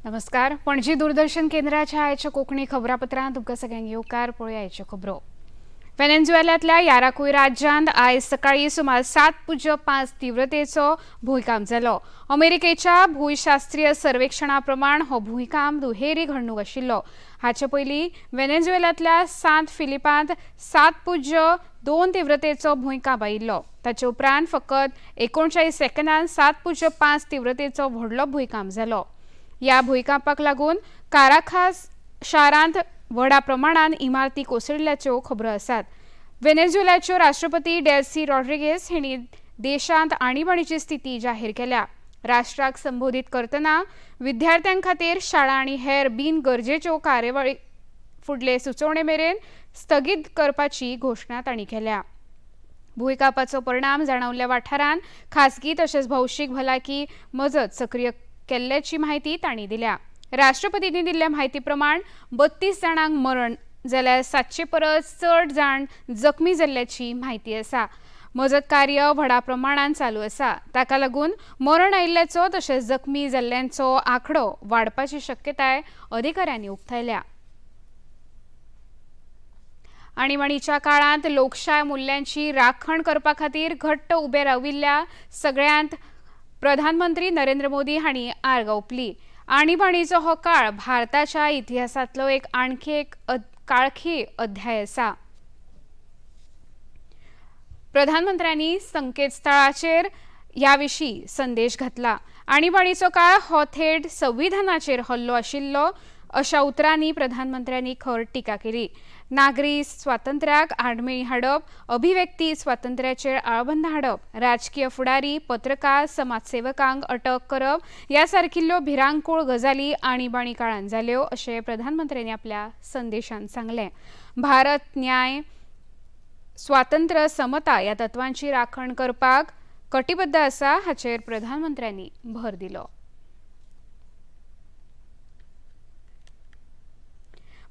नमस्कार. पणजी दूरदर्शन केंद्राच्या आयच्या कोंकणी खबरापत्रांत तुमकां सगळ्यांक येवकार. पळोवया आयच्यो खबरो. वेनेझुएलांतल्या याराकुय राज्यांत आयज सकाळी सुमार 7.5 तीव्रतेचो भूंयकांप जालो. अमेरिकेच्या भूंयशास्त्रीय सर्वेक्षणा प्रमाण हो भूंयकांप दुहेरी घडणूक आशिल्लो. हाचे पयलीं वेनेझुएलांतल्या सांत फिलिपांत 7.2 तीव्रतेचो भूंयकांप आयिल्लो. ताचे उपरांत फकत 39 सेकंदान 7.5 तीव्रतेचो व्हडलो भूंयकांप जालो. ह्या भूंयकांपाक लागून काराकास शारांत व्हडा प्रमाणान इमारती कोसळिल्ल्याच्यो खबरो आसात. वेनेझुएलाच्यो राष्ट्रपती डेल्सी रॉड्रिगेज हिणी देशांत आणीबाणीची स्थिती जाहीर केल्या. राष्ट्राक संबोधीत करतना विद्यार्थ्यां खातीर शाळा आनी हेर बिन गरजेच्यो कार्यावळी फुडले सुचोवणे मेरेन स्थगीत करपाची घोशणा तांणी केल्या. भूंयकांपाचो परिणाम जाणवल्ल्या वाठारांत खासगी तशेंच भौशीक भलायकी मजत सक्रीय केल्ल्याची म्हायती तांणी दिल्या. राष्ट्रपतींनी दिल्ल्या म्हायती प्रमाण 32 जाणांक मरण जाल्यार 700 परस चड जाण जखमी जाल्ल्याची म्हायती आसा. मजत कार्य व्हडा प्रमाणान चालू आसा. ताका लागून मरण आयिल्ल्याचो तशेंच जखमी जाल्ल्यांचो आंकडो वाडपाची शक्यताय अधिकाऱ्यांनी उक्तायल्या. आणीबाणीच्या काळांत लोकशाय मुल्यांची राखण करपा खातीर घट्ट उबे राविल्ल्या सगळ्यांत प्रधानमंत्री नरेंद्र मोदी हांणी आर्गां ओंपली. आणीबाणीचो हो काळ भारताच्या इतिहासांतलो एक आणखी एक काळखी अध्याय आसा. प्रधानमंत्र्यांनी संकेतस्थळाचेर ह्या विशीं संदेश घातला. आणीबाणीचो काळ हो थेट संविधानाचेर हल्लो आशिल्लो अशा उतरांनी प्रधानमंत्र्यांनी खर टिका केली. नागरी स्वातंत्र्याक आडमेळी हाडप, अभिव्यक्ती स्वातंत्र्याचेर आळबंद हाडप, राजकीय फुडारी, पत्रकार, समाजसेवकांक अटक करप ह्या सारकिल्ल्यो भिरांकूळ गजाली आणीबाणी काळांत जाल्यो अशें प्रधानमंत्र्यांनी आपल्या संदेशांत सांगलें. भारत न्याय, स्वातंत्र्य, समता ह्या तत्वांची राखण करपाक कटिबद्ध आसा हाचेर प्रधानमंत्र्यांनी भर दिलो.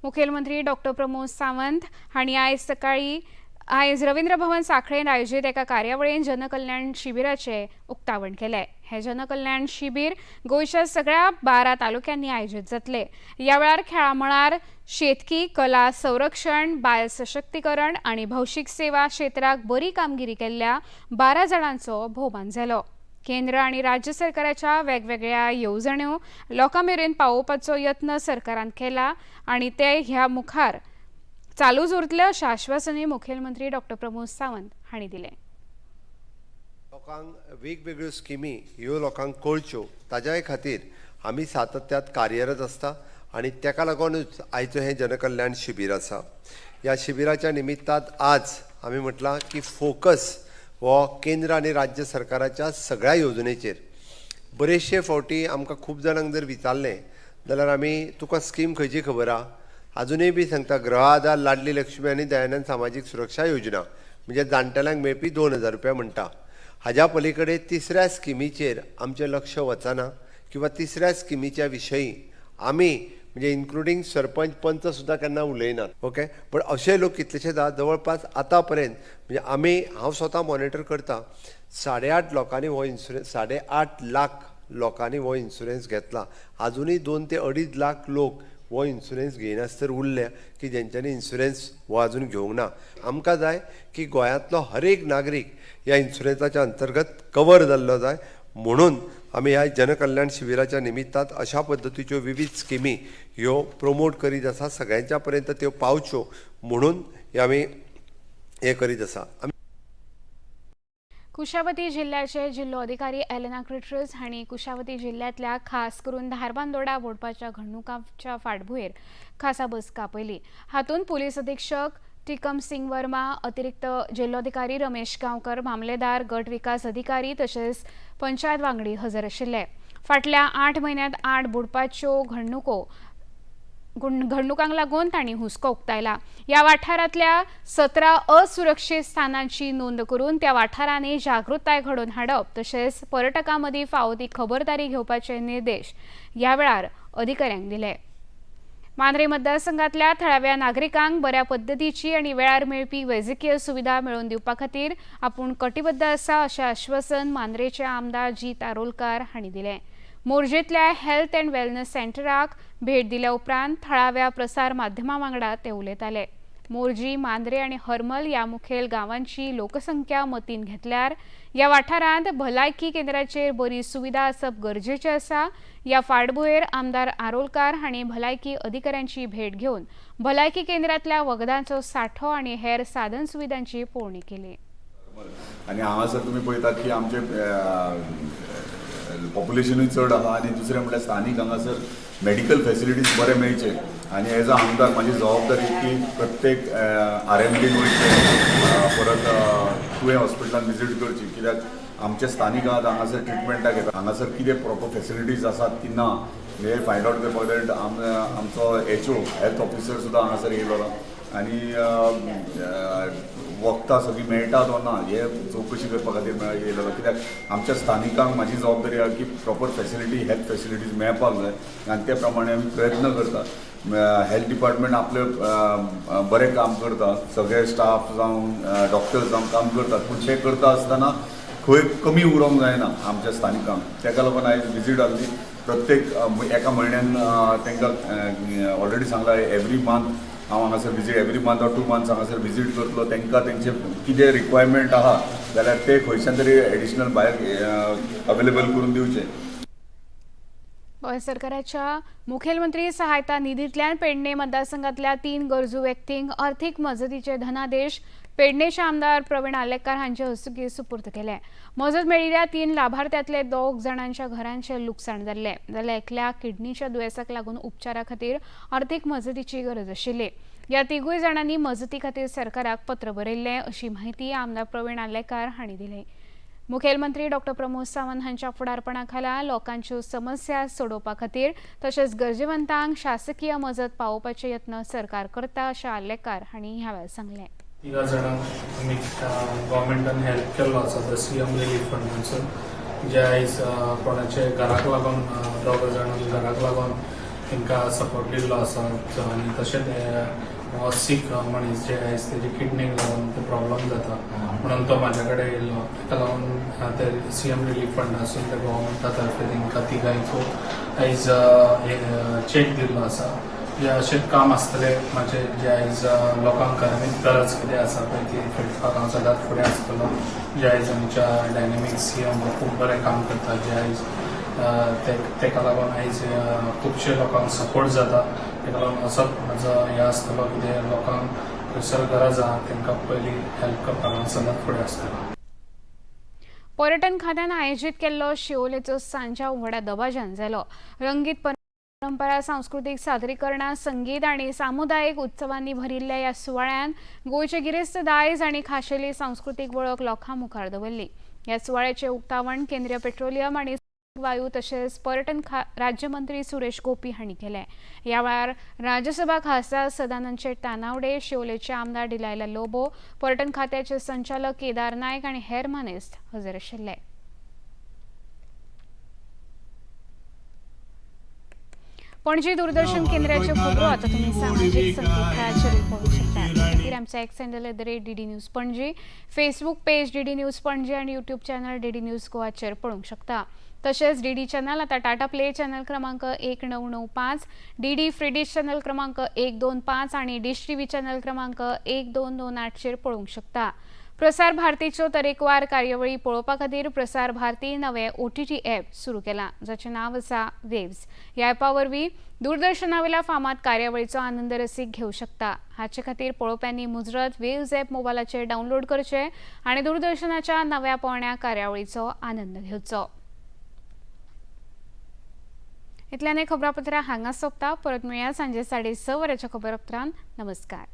मुखेलमंत्री डॉक्टर प्रमोद सावंत हांणी आयज सकाळी आयज रवींद्र भवन सांखळेन आयोजीत एका कार्यावळीन जनकल्याण शिबिराचें उक्तावण केलें. हें जनकल्याण शिबीर गोंयच्या सगळ्या 12 तालुक्यांनी आयोजीत जातलें. ह्या वेळार खेळां मळार शेतकी, कला, संरक्षण, बायल सशक्तीकरण आनी भौशीक सेवा क्षेत्राक बरी कामगिरी केल्ल्या 12 जाणांचो भोवमान जालो. केंद्र आनी राज्य सरकाराच्या वेगवेगळ्या येवजण्यो लोकां मेरेन पावोवपाचो यत्न सरकारान केला आनी ते ह्या मुखार चालूच उरतले अशें आश्वासनूय मुखेलमंत्री डॉक्टर प्रमोद सावंत हांणी दिलें. लोकांक वेगवेगळ्यो स्किमी ह्यो लोकांक कळच्यो ताज्याय खातीर आमी सातत्यात कार्यरत आसता आनी तेका लागूनच आयचो हें जनकल्याण शिबीर आसा. ह्या शिबिराच्या निमित्तान आज आमी म्हटलां की फोकस हो केंद्र आनी राज्य सरकाराच्या सगळ्या येवजणेचेर. बरेचशे फावटी आमकां खूब जाणांक जर विचारलें जाल्यार आमी तुका स्कीम खंयची खबर आहा, आजुनूय बी सांगता गृह आधार, लाडली लक्ष्मी आनी दयानंद सामाजीक सुरक्षा योजना म्हणजे जाणटेल्यांक मेळपी 2000 रुपया म्हणटा. हाज्या पलीकडे तिसऱ्या स्किमीचेर आमचें लक्ष वचना किंवा तिसऱ्या स्किमीच्या विशयी आमी म्हणजे इन्क्लुडींग सरपंच पंच सुद्दां केन्ना उलयनात. ओके, पण अशे लोक कितलेशेच आहा जवळपास आतां पर्यंत म्हणजे आमी हांव स्वता मॉनिटर करता 8.5 लोकांनी हो इन्शुरन्स, 8.5 लाख लोकांनी हो इन्शुरन्स घेतला. आजुनूय 2 ते 2.5 लाख लोक हो इन्शुरन्स घेयनासतर उरल्या की जेंच्यांनी इन्शुरन्स हो आजून घेवंक ना. आमकां जाय की गोंयांतलो हर एक नागरीक ह्या इन्शुरन्साच्या अंतर्गत कवर जाल्लो जाय म्हणून आमी ह्या जनकल्याण शिबिराच्या निमित्तान अशा पद्दतीच्यो विविध स्किमी ह्यो प्रोमोट करीत आसा, सगळ्यांच्या पर्यंत त्यो पावच्यो म्हणून हे आमी हें करीत आसा. कुशावती जिल्ल्याचे जिल्लो अधिकारी एलेना क्रिट्रस हांणी कुशावती जिल्ल्यांतल्या खास करून धारबांदोडा बोडपाच्या घडणुकांच्या फाटभुंयेर खासा बसका आपयली. हातूंत पुलीस अधीक्षक टिकम सिंग वर्मा, अतिरिक्त जिल्लोधिकारी रमेश गांवकर, मामलेदार, गट विकास अधिकारी तशेंच पंचायत वांगडी हजर आशिल्ले. फाटल्या 8 म्हयन्यांत 8 बुडपाच्यो घडणुकांक लागून तांणी हुस्को उक्तायला. ह्या वाठारांतल्या 17 असुरक्षीत स्थानांची नोंद करून त्या वाठारांनी जागृताय घडोवन हाडप तशेंच पर्यटकां मदीं फावो ती खबरदारी घेवपाचे निर्देश ह्या वेळार अधिकाऱ्यांक दिले. मांद्रे मतदारसंघातल्या थळाव्या नागरिकांक बऱ्या पद्दतीची आनी वेळार मेळपी वैजकीय सुविधा मेळोवन दिवपा खातीर आपूण कटिबद्ध आसा अशें आश्वासन मांद्रेचे आमदार जीत आरोलकार हांणी दिलें. मोरजेंतल्या हेल्थ अँड वेलनेस सेंटराक भेट दिल्या उपरांत थळाव्या प्रसार माध्यमां वांगडा ते उलयताले. मोरजी, मांद्रे आनी हरमल ह्या मुखेल गांवांची लोकसंख्या मतीन घेतल्यार ह्या वाठारांत भलायकी केंद्राचेर बरी सुविधा आसप गरजेचें आसा. ह्या फाटभुंयेर आमदार आरोलकार हांणी भलायकी अधिकाऱ्यांची भेट घेवन भलायकी केंद्रांतल्या वखदांचो सांठो आनी हेर साधन सुविधांची पळोवणी केली. आनी हांगासर तुमी पळयतात की आमचे पॉप्युलेशनूय चड आहा आनी दुसरें म्हणल्यार स्थानीक हांगासर मेडिकल फेसिलिटीज बरें मेळचे आनी एज अ आमदार म्हाजी जबाबदारी की प्रत्येक आर एम डीन वयचें, परत तुवें हॉस्पिटलान विजीट करची, कित्याक आमचे स्थानीक आहात हांगासर ट्रिटमेंटाक येता. हांगासर कितें प्रॉपर फेसिलिटीज आसात की ना हें फायंड आवट करपाक जाय. आमचो एच ओ हेल्थ ऑफिसर सुद्दां हांगासर येयलो आनी वखदां सगळीं मेळटा तो ना हे चवकशी करपा खातीर येयलेलो, कित्याक आमच्या स्थानिकांक म्हाजी जबाबदारी आहा की प्रॉपर फेसिलिटी, हेल्थ फेसिलिटीज मेळपाक जाय आनी ते प्रमाणे आमी प्रयत्न करता. हेल्थ डिपार्टमेंट आपलें बरें काम करता, सगळे स्टाफ जावं डॉक्टर्स जावं काम करतात, पूण ते करता आसतना खंय कमी उरोंक जायना आमच्या स्थानिकांक. ताका लागून आयज विजीट आसली. प्रत्येक एका म्हयन्यान तांकां ऑलरेडी सांगला, एवरी मंथ हांव हांगासर visit, every month or 2 months हांगासर विजीट करतलो. तांकां तेंचे कितें रिक्वायरमेंट आहा जाल्यार ते खंयच्यान तरी एडिशनल भायर अवेलेबल करून दिवचे. गोंय सरकाराच्या मुखेलमंत्री सहायता निधींतल्यान पेडणे मतदारसंघातल्या 3 गरजू व्यक्तींक अर्थीक मजतीचे धनादेश पेडणेचे आमदार प्रवीण आर्लेकार हांचे हस्तुकीं सुपूर्द केले. मजत मेळिल्ल्या 3 लाभार्थ्यांतले 2 जाणांच्या घरांचें लुकसाण जाल्लें, जाल्यार एकल्या किडनीच्या दुयेंसाक लागून उपचारा खातीर अर्थीक मजतीची गरज आशिल्ली. ह्या 3 जाणांनी मजती खातीर सरकाराक पत्र बरयल्लें अशी माहिती आमदार प्रवीण आर्लेकार हांणी दिली. मुखेलमंत्री डॉक्टर प्रमोद सावंत हांच्या फुडारपणा खाला लोकांच्यो समस्या सोडोवपा खातीर तशेंच गरजेवंतांक शासकीय मजत पावोवपाचे यत्न सरकार करता अशें आर्लेकार हांणी ह्या वेळार सांगलें. तिगा जाणांक आमी गव्हर्मेंटान हेल्प केल्लो आसा the C M relief फंडांसून, जे आयज कोणाचे घराक लागून, 2 जाणांक घराक लागून तांकां सपोर्ट दिल्लो आसा आनी तशेंच हो सीक मनीस जे आयज तेजे किडनीक लागून ते प्रॉब्लम जाता म्हणून तो म्हाज्या कडेन येयल्लो. ताका लागून ते सी एम रिलीफ फंडासून ते गव्हर्मेंटा तर्फे तांकां तिगांयचो आयज चॅक दिल्लो आसा. जे अशें काम आसतलें म्हाजें, जे आयज लोकांक खऱ्यांनीच गरज कितें आसा पळय ती फेडपाक हांव सदांच फुडें आसतलो. जे आयज आमच्या डायनेमीक सी एम खूब बरें काम करता, जे आयज तेका लागून आयज खुबशे लोकांक सपोर्ट जाता. तेका लागून असोच म्हाजो हें आसतलो कितें लोकांक खंयसर गरज आहा तांकां पयलीं हेल्प करपाक हांव सदांच फुडें आसतलो. पर्यटन खात्यान आयोजीत केल्लो शिवोलेचो सांजाव व्हडा दबाज्यान जालो. रंगीत परंपरा, सांस्कृतीक सादरीकरणां, संगीत आनी सामुदायीक उत्सवांनी भरिल्ल्या ह्या सुवाळ्यान गोंयचे गिरेस्त दायज आनी खाशेली सांस्कृतीक वळख लोकां मुखार दवरली. ह्या सुवाळ्याचें उक्तावण केंद्रीय पेट्रोलियम आनी वायू तशेंच पर्यटन राज्यमंत्री सुरेश गोपी हांणी केलें. ह्या वेळार राज्यसभा खासदार सदानंद शेट तानावडे, शिवोलेचे आमदार डिलायला लोबो, पर्यटन खात्याचे संचालक केदार नायक आनी हेर मानेस्त हजर आशिल्ले. पणजी दूरदर्शन केंद्राच्यो खबरो आतां तुमी सामाजीक संकेतथळाचेरूय पळोवंक शकता. ते खातीर आमच्या X handle @DD news Panaji, Facebook page DD news Panaji आनी युट्यूब चॅनल डीडी न्यूज गोवाचेर पळोवंक शकता. तशेंच डीडी चॅनल आतां टाटा प्ले चॅनल क्रमांक 1995, डीडी फ्री डिश चॅनल क्रमांक 125 आनी डिश टीव्ही चॅनल क्रमांक 1228चेर पळोवंक शकता. प्रसार भारतीच्यो तरेकवार कार्यावळी पळोवपा खातीर प्रसार भारती नवें ओटीटी ॲप सुरू केलां, जाचें नांव आसा वेव्स. ह्या ॲपा वरवीं दूरदर्शनावेल्या फामाद कार्यावळीचो आनंद रसीक घेवं शकता. हाचे खातीर पळोवप्यांनी मुजरत वेव्स ॲप मोबायलाचेर डावनलोड करचें आनी दूरदर्शनाच्या नव्या पोरण्या कार्यावळीचो आनंद घेवचो. इतल्यान खबरापत्रां हांगा सोंपता. परत मेळया सांजे 6:30 वरांच्या खबरापत्रान. नमस्कार.